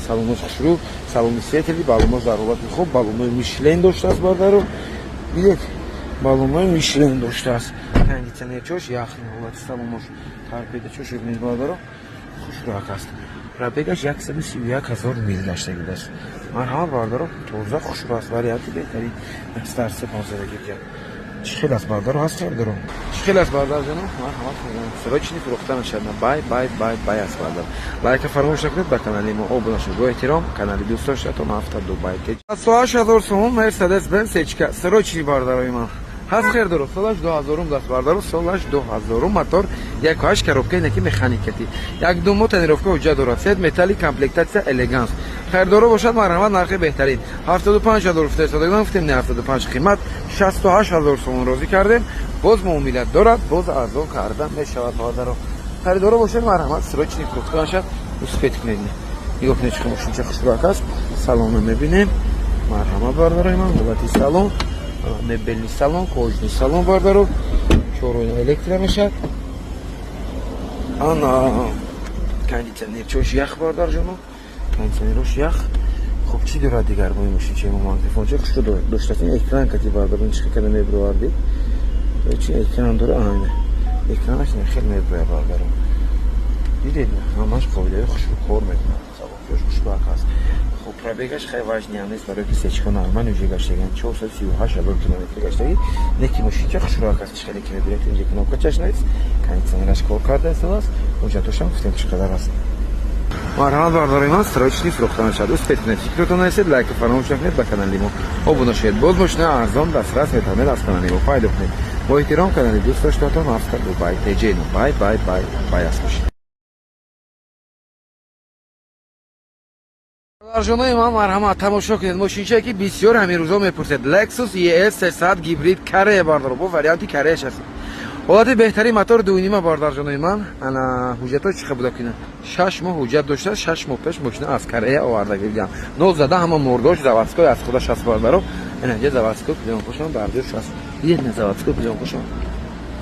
салонош хушрӯ, салони светлый, баллонош дар ҳолати хуб, баллонои Мишлен доштааст, бародаро. Дидед, баллонои Мишлен доштааст, кондитсионерчош яхни, ҳолати салонош, торпедачош бибинед, бародаро, хушрӯак аст. Пробегаш 131 000 мил гаштагӣ будааст. Марҳамат, бародаро, тоза, хушрӯ аст, варианти беҳтарин. Старсе понздаги чӣ хел аст, бародаро, ҳаст бародаро? Чӣ хел аст, бародарҷоно? Марҳамат, срочный фурӯхта нашад. Бай, бай, бай, бай аст, бародар. Лайка фаромӯш накунед, ба канали мо обуна шуд. Бо эҳтиром, канали дӯст доштатон ҳафта Дубай. 8 000 сомон Мерседес Бенз Сечка срочный, бародарои ман, ҳаст хердоро. Солаш дуҳазорум даст, бародаро, солаш дуҳазорум, мотор 1,8, коробка инаки механикати, як ду моҳ тонировка, ҳуҷҷат дорад, цвет металлик, комплектация элеганс. Харидоро бошад, марҳамат, нархи беҳтарин 75 000 гуфта истодаган. Гуфтем, не, 75 қимат, 68 000 сомон розӣ кардем. Боз муомилат дорад, боз арзон карда мешавад, бародаро. Харидоро бошад, марҳамат, срочный фурӯхта нашад. Успеть кунед. Нигоҳ кунед, чӣ мошинча хушрӯак аст. Салонро мебинем, марҳамат, бародарои ман, ҳолати салон, мебельный салон, кожаный салон, бародаро, чороина электро мешавад, ана кондитсионерчош ях, бародарҷоно, кондитсионерош ях. Хуб, чӣ дорад дигар бо ин мошинчаи мо? Магнитофонча хушрӯ доштааст, ин экран кати, бародаро, чӣ када мебироварди, чи экран дора? Ана экранаш хел мебирояд, бародаро, дидед, ҳамаш қобилияи хушрӯ кор мекунад, салончош хушрӯак аст. Хуб, пробегаш хеле важный ам нест, барои ки сечка нормально уже гаштаган, 438 000 километр гаштагӣ. Неки мошинча хушрӯак аст, чӣ хеле ки мебинед, инҷа кнопкачаш нест, кондитсионераш кор карда истодааст, ҳуҷҷатошам гуфтем чӣ қадар аст. Марҳамат, бародарои ман, срочный фурӯхта мешавад. Успеть кунед, фикротон нарасед, лайка фаромӯш накунед, ба канали мо обуна шавед. Боз мошина арзон дастрас метавонед аз канали мо пайдо кунед. Бо эҳтиром, канали дӯст доштатон ҳафта Дубай теҷену. Бай, бай, бай, бай аст мошин. Бародарҷонои ман, марҳамат, тамошо кунед мошинчае, ки бисёр ҳамин рӯзо мепурсед. Lexus ES 300 гибрид Корея, бардаро, бо варианти Кореяш аст. Ҳолати беҳтарин, мотор дунима, бародарҷонои ман. Ана ҳуҷҷатҳо чӣ хел буда кина? 6 моҳ ҳуҷҷат дошта, 6 моҳ пеш мошина аз Корея оварда гирдиам. Нол зада, ҳама мордош заводской аз худаш аст, бардаро. Ана ҷа заводской плёнкошон дар ҷош аст. Дидед, на, заводской плёнкошон,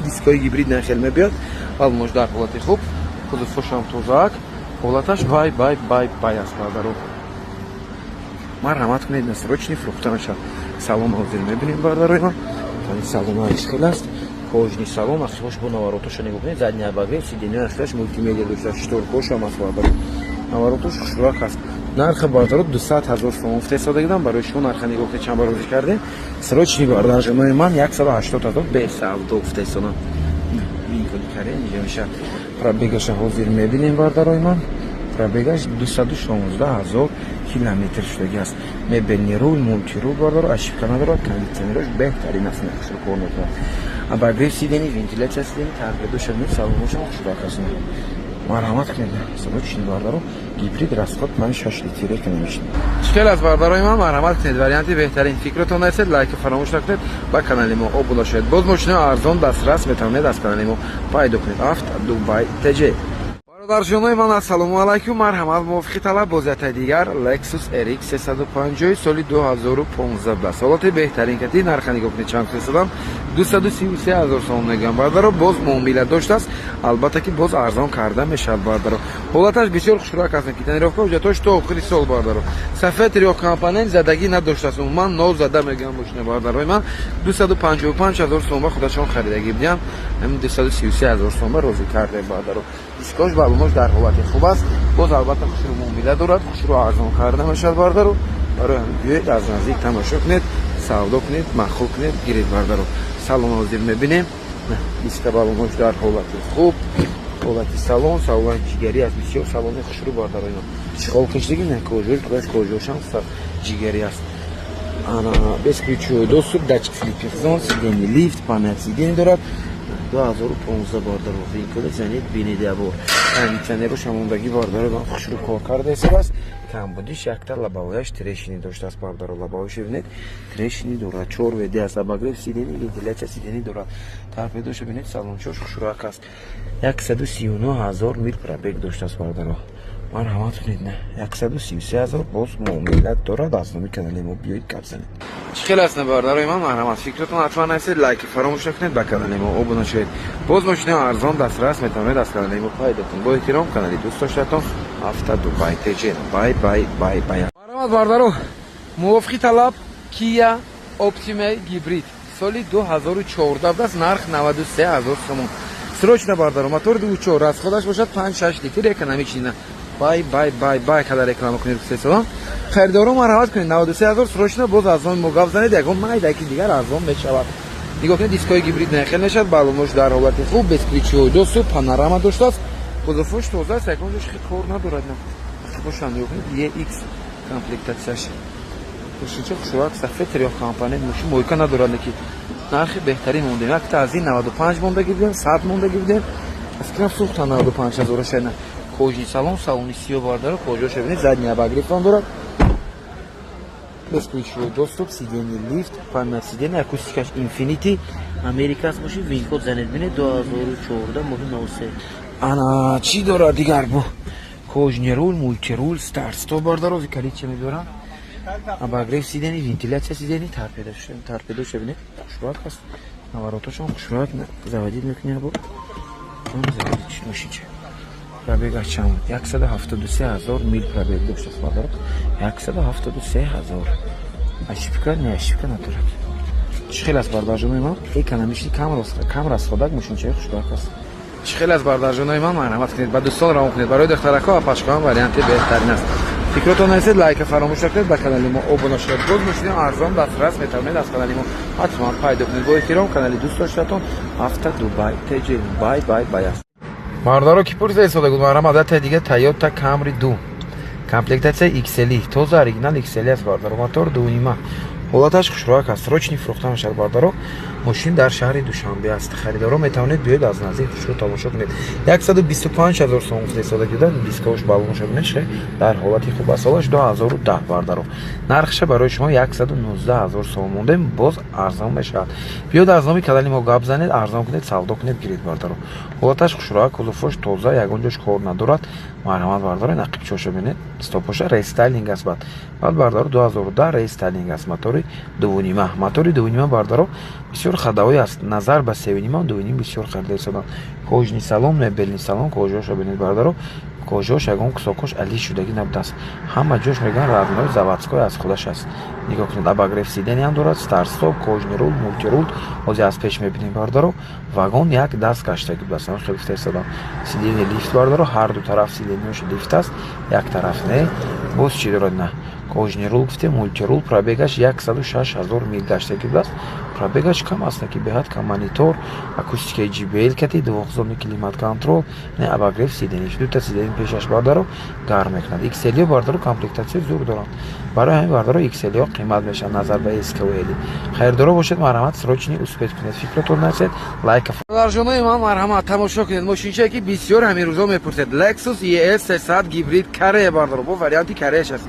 дискои гибрид нахел мебиёд. Балмош дар ҳолати хуб, кузовҳошам тозаак, ҳолаташ бай, бай, бай, бай аст, бардаро. Марҳамат кунед, на, срочный фурӯхта мешавад. Салон ҳозир мебинем, бардарои ман. Салон хел аст, кожаный салон, ахирош бо наворотоша нигоҳ кунед, задний обогрев сиденья, ахираш мултимедиа дошта, шторкошам аст, бардаро, наворотош хушрӯак аст. Нархи, бардаро, 200 000 сомон гуфта истодагидам барои шумо. Нарха нигоҳ кунед, чанд бар розӣ кардем. Срочный, бародарҷонои ман, 180 000 бесавдо гуфта истодам. Инҷа меша пробегаша ҳозир мебинем, бардарои ман. Пробегаш 216 000 километр шудагӣ аст. Мебельный руль, мультируль, бардаро, ошибка надорад, кондитсионерош беҳтарин аст, хушрӯ кор мекунад, обогрев сидений, вентиляция сидений, торпедоша, салоношам хушрӯак аст. Марҳамат кунед, срочный, бардаро, гибрид, расход 5-6 литре ка намешинад. Чӣ хел аст, бардарои ман? Марҳамат кунед, варианти беҳтарин. Фикротон нарасед, лайка фаромӯш накунед, ба канали мо обуна шавед. Боз мошинаи арзон дастрас метавонед аз канали мо пайдо кунед. Афт Дубай ТЖ. Бародарҷонои ман, ассалому алайкум. Марҳамат, мувофиқи талаб бозиятаи дигар Lexus RX 350 соли 2015 ба ҳолати беҳтарин кати. Нарха нигоҳ кунед, чанд истодам. 233 000 сомон мегӯям, бардаро. Боз муомила доштааст, албатта ки боз арзон карда мешавад, бардаро. Ҳолаташ бисёр хушрӯяк аст, ки тонировка, ҳуҷҷатош то охири сол, бардаро. Сафед, трёхкомпонент задагӣ надоштааст, умуман нол зада мегӯям мошина, бардарои ман. 255 000 сомон ба худашон харидагӣ будиам, 233 000 сомон ба розӣ карде, бардаро. Дискош, баллонош дар ҳолати хуб аст. Боз албатта хушрӯ муомила дорад, хушрӯ арзон карда мешавад, бардаро. Барои ҳамин биёед, аз наздик тамошо кунед, савдо кунед, маъқул кунед, гиред, бардаро. Салон ҳозир мебинем. Диска, баллонош дар ҳолати хуб, ҳолати салон, салони ҷигарӣ аст, бисёр салони хушрӯ, бардаро. Ино чиқол кашидагӣ не, кожош, худаш кожошам ҷигарӣ аст. Ана, бесключевой доступ, датчик слепых зон, сиденье лифт, память сиденье дорад. 2015, бардаро. Винкода занед, бинед ябор. Кондиционерош ҳамондагӣ, бардаро, хушрӯ кор карда истодааст. Камбудиш якта лобовояш трещина доштааст, бардаро. Лобовояш бинед, трещина дорад. Чор веди аст, обогрев сиденье, вентиляция сиденье дорад. Торпедоша бинед, салончош хушрӯак аст. 139 000 мил пробег доштааст, бардаро. Марҳамат кунед, на 133 000, боз муомила дорад. Аз номи канали мо биёед, гап занед. Чӣ хел аст, бардарои ман? Марҳамат, фикратон ҳатман нависед, лайки фаромӯш накунед, ба канали мо обуна шавед. Боз мошинаи арзон дастрас метавонед аз канали мо пайдо кунед. Бо эҳтиром, канали дӯст доштатон Авто Дубай Теҷен. Бай, бай, бай, бай. Марҳамат, бардаро, мувофиқи талаб Кия Оптима гибрид соли 2014 будааст, нарх 93 ҳазор сомон. Срочно, бардаро. Мотори 2.4, расходаш бошад 5-6 литр, экономичный. Бай, бай, бай, бай када реклама кунед сесолон. Харидоро, марҳамат кунед, 93 ҳазор, срочно. Боз аз он мо гап занед, ягон майдаки дигар арзон мешавад. Нигоҳ кунед, дискои гибрид нахел мешавад, баллонош дар ҳолати хуб, бесключевой доступ, панорама доштааст, кузовош тоза аст, ягон ҷош кор надорад. На бошанд, нигоҳ кунед, EX комплектатсияш. Мошинча хушрӯяк, сафед, трёхкомпонент мошин, мойка надорад, ки нархи беҳтарин мондем. Якта аз ин 95 мондагӣ будем, 100 мондагӣ будем, аз кирам сӯхта 95 ҳазора шайна. Кожаный салон, салони сиё, бардара, кожаша бинед, задний обогрев ам дорад, бесключевой доступ, сиденье лифт, память сиденье, акустикаш Infinity, Америка аст мошин, винкод занед, бинед, 2014, моҳи 03. Ана, чӣ дорад дигар? Бо кожаный руль, мультируль, старт стоп, бардарози калитча мебарам, обогрев сиденье, вентиляция сиденье, торпедоша бинед, хушрӯяк аст, наворотошам хушрӯяк. Заводить мекунӣ, або заводить мошинча. Пробегаш чанд буд? 173 000 мил пробег доштааст, бардаро, 173 000. Ошибка не, ошибка надорад. Чӣ хел аст, бардарҷонои ман? Экономичный, кам расходак, мошинчаи хушрӯяк аст. Чӣ хел аст, бардарҷонои ман? Марҳамат кунед, ба дӯстон равон кунед. Барои духтаракҳо ва пашкоҳам варианти беҳтарин аст. Фикротон нависед, лайка фаромӯш накунед, ба канали мо обуна шавед. Боз мошини арзон дастрас метавонед аз канали мо ҳатман пайдо кунед. Бо эҳтиром, канали дӯст доштатон Авто Дубай Теҷ. Бай, бай, бай аст. Бардаро, ки пурсида истода буд, марҳамат, дата дига Тойота Камри 2, комплектатсия XL, тоза оригинал XL аст, бардаро. Мотор 2.5, ҳолаташ хушрӯяк аст. Срочный фурӯхта мешавад, бардаро. Мошин дар шаҳри Душанбе аст. Харидоро, метавонед биёед, аз наздик хушрӯ тамошо кунед. 125 000 сом гуфта истода будан. Дискош, баллоноша бинед, дар ҳолати хуб аст. Солаш 2010, бардаро. Нархша барои шумо 119 000 сом мондем, боз арзон мешавад. Биёд, аз номи канали мо гап занед, арзон кунед, савдо кунед, гиред, бардаро. Ҳолаташ хушрӯяк, кузовош тоза, ягон ҷош кор надорад. Марҳамат, бардаро. Нақибчоша бинед, стопоша рестайлинг аст. Баъд, бардаро, 2010 рестайлинг аст, мотори 2.5. Мотори 2.5, бардаро, бисёр ходовой аст, назар ба 3.5, 2.5 бисёр харида истоданд. Кожаный салон, мебельный салон, кожаша бинед, бардаро. Кожаош ягон кусокош али шудагӣ набудааст, ҳама ҷош мегӯянд родной, заводской аз худаш аст. Нигоҳ кунед, обогрев сиденье ам дорад, старт-стоп, кожаный руль, мультируль. Ҳозир аз пеш мебинем, бардаро, вагон як даст гаштагӣ будааст, хеле гуфта истодам. Сиденье лифт, бардаро, ҳар ду тараф сиденьеош лифт аст, як тараф не. Боз чӣ дорад? На, кожаный руль гуфтем, мультируль. Пробегаш 106 000 мил гаштагӣ будааст, пробегаш кам аст, ки беҳад кам. Монитор, акустикаи JBL кати, двухзонный климат-контроль, не, обогрев сиденье, дута сиденье пешаш, бардаро, гарм мекунад. XL бардаро, комплектатсияи зур доранд. Барои ҳамин, бардаро, XL қимат мешавад назар ба SK L. Харидоро бошед, марҳамат, срочный успеть кунед. Фикротон насед, лайк. Бардарҷонои ман, марҳамат, тамошо кунед мошинчае, ки бисёр ҳамин рӯзо мепурсед. Lexus ES 300 гибрид, Корея, бардаро, бо варианти Кореяш аст.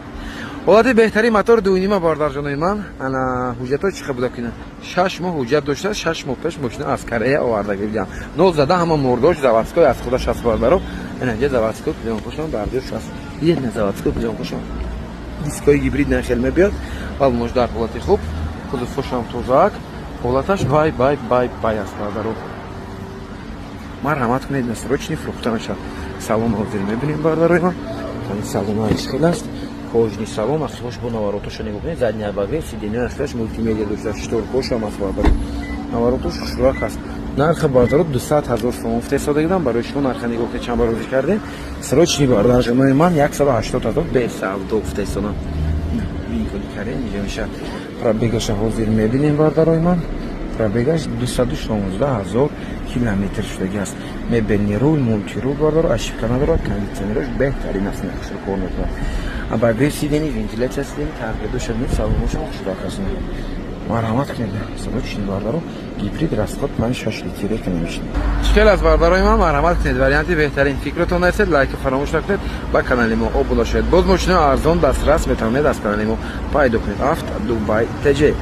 Ҳолати беҳтарин, мотор 2.5, бардарҷонои ман. Ана, ҳуҷҷатҳо чӣ хел буда кунад? 6 моҳ ҳуҷҷат дошта, 6 моҳ пеш мошина аз Корея оварда гирдиам. Нол зада, ҳама мордош заводской аз худаш аст, бардаро. Ана, инҷа заводской плёнкошон дар ҷош аст. Дидед на, заводской плёнкошон. Дискои гибрид нахел мебиёд, балмош дар ҳолати хуб, кузовошам тозаак. Ҳолаташ бай, бай, бай, бай аст, бародаро. Марҳамат кунед, на срочный фурӯхта мешавад. Салон ҳозир мебинем, бародарои ман. Салон хел аст, кожаный салон, ақибош бо наворотошо нигоҳ кунед, задний обогрев сиденья аслаш, мултимедиа дошта, шторкошам аст, бародаро. Наворотош хушрӯяк аст. Нархи, бародаро, 200 000 сомон фтесода дидам барои шумо. Нарха нигоҳ кунед, чанд барозӣ кардем. Срочный, бародарҷонои ман, 180 000 бесавдо гуфтесодам. Вин-коди кардем, инҷа меша. Пробегаша ҳозир мебинем, бародарои ман. Пробегаш 216 000 километр шудагӣ аст. Мебельный руль, мультируль, бародаро, ошибка надорад, кондитсионерош беҳтарин аст, хушрӯ кор мекунад. Обогрев сидений, вентиляция сидений, тарбиядоша бинед, салоношам хушрӯак аст. Марҳамат кунед, срочный, бародаро, гибрид, расход 5-6 литре ки намешинед. Чӣ хел аст, бародарои ман? Марҳамат кунед, варианти беҳтарин. Фикротон нарасед, лайка фаромӯш накунед, ба канали мо обуна шавед. Боз мошинаи арзон дастрас метавонед аз канали мо пайдо кунед. Авто Дубай ТЖ.